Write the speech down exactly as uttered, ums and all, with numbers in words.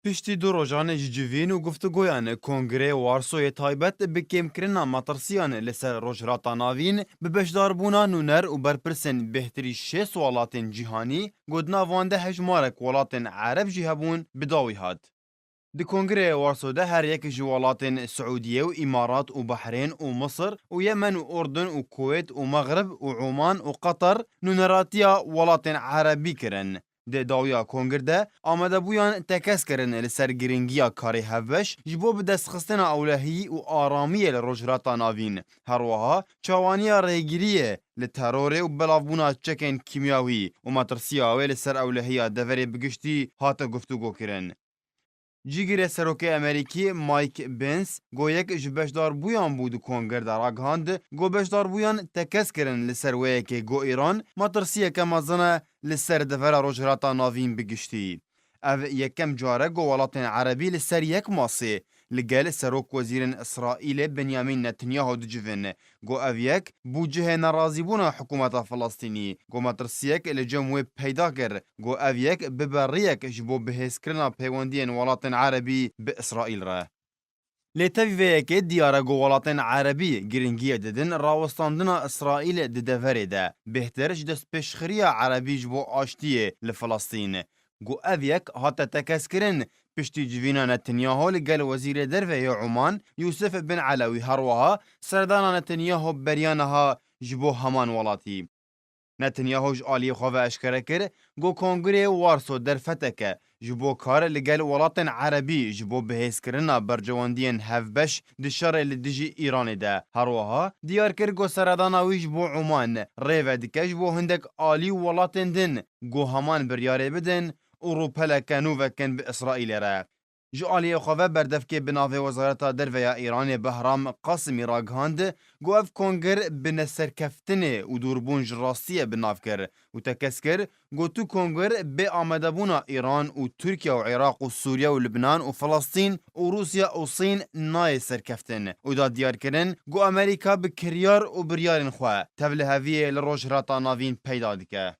Piştî du rojan ji civîn û guftûgoyan, Kongreyê Warsoyê taybet bi kêmkirina metirsiyan li ser Rojhilata Navîn, bi beşdarbûna nûner û berpirsên bêhtirî şêst welatên cîhanî, ku di nav wan de hejmarek welatên Ereb jî hebûn, bi dawî hat. Di Kongreyê Warso de her yek ji welatên Siûdiye û Îmarat û Behrên û Misir û Yemen û Urdun û Kuwêt û Mexrib û Oman û Qatar nûneratiya welatên Erebî kirin. Di dawiya kongir de amadebûyan tekez kirin li ser giringiya karê hevbeş ji bo bidestxistina ewlehiyî û aramiyê li Rojhilata Navîn. Her wiha çawaniya rêgiriyê li terorê û belavbûna çekên kîmyawî û metirsiya wê li ser ewlehiya deverê bi giştî hate guftûgokirin. Cîgirê Serokê Amerîkî Mike Pence, ku yek ji beşdarbûyan bû di kongir de, ragihand, ku beşdarbûyan tekez kirin li ser wê yekê, ku Îran metirsiyeke mezin e li ser devera Rojhilata Navîn bi giştî. Ev yekem car e ku welatên Erebî li ser yek masê li gel Serokwezîrên Îsraîlê Benyamin Netanyahu dicivin, ku ev yek bû cihê nerazîbûna hikûmeta Filistînî, ku metirsiyek li cem wê peyda kir, ku ev yek bibe riyek ji bo bihêzkirina peywendiyên welatên Erebî bi Îsraîl re. Lê tevî vê yekê diyar e ku welatên Erebî giringiyê didin rawestandina Îsraîl di deverê de, bêhtir ji destpêşxiriya Erebî ji bo aştiyê li Filistîn. Ku ev yek hate tekezkirin piştî civîna Netanyahu li gel Wezîrê Derve yê Oman, Yûsif bin Elewî, her wiha serdana Netanyahu beriya niha ji bo heman welatî. Netanyahu ji aliyê xwe ve eşkere kir, ku Kongreyê Warso derfetek e ji bo kar li gel welatên Erebî ji bo bihêzkirina bercewendiyên hevbeş di şerê li dijî Îranê de. Her wiha diyar kir ku seredana wî ji bo Oman rê vedike ji bo hindek alî û welatên din ku heman biryarê bidin û rûpeleke nû vekin bi Îsraîlê re. Ji aliyê xwe ve berdevkê bi navê Wezareta Derve ya Îranê Behram Qasimî ragihand, ku ev kongir bi neserkeftinê û dûrbûn ji rastiyê bi nav kir û tekez kir, ku tu kongir bê amadebûna Îran û Tirkiye û Iraq û Sûriye û Libnan û Filistîn û Rûsya û Sîn nayê serkeftin û da diyarkirin, ku Amerîka bi kiryar û biryarên xwe tevliheviyê li Rojhilata Navîn peyda dike.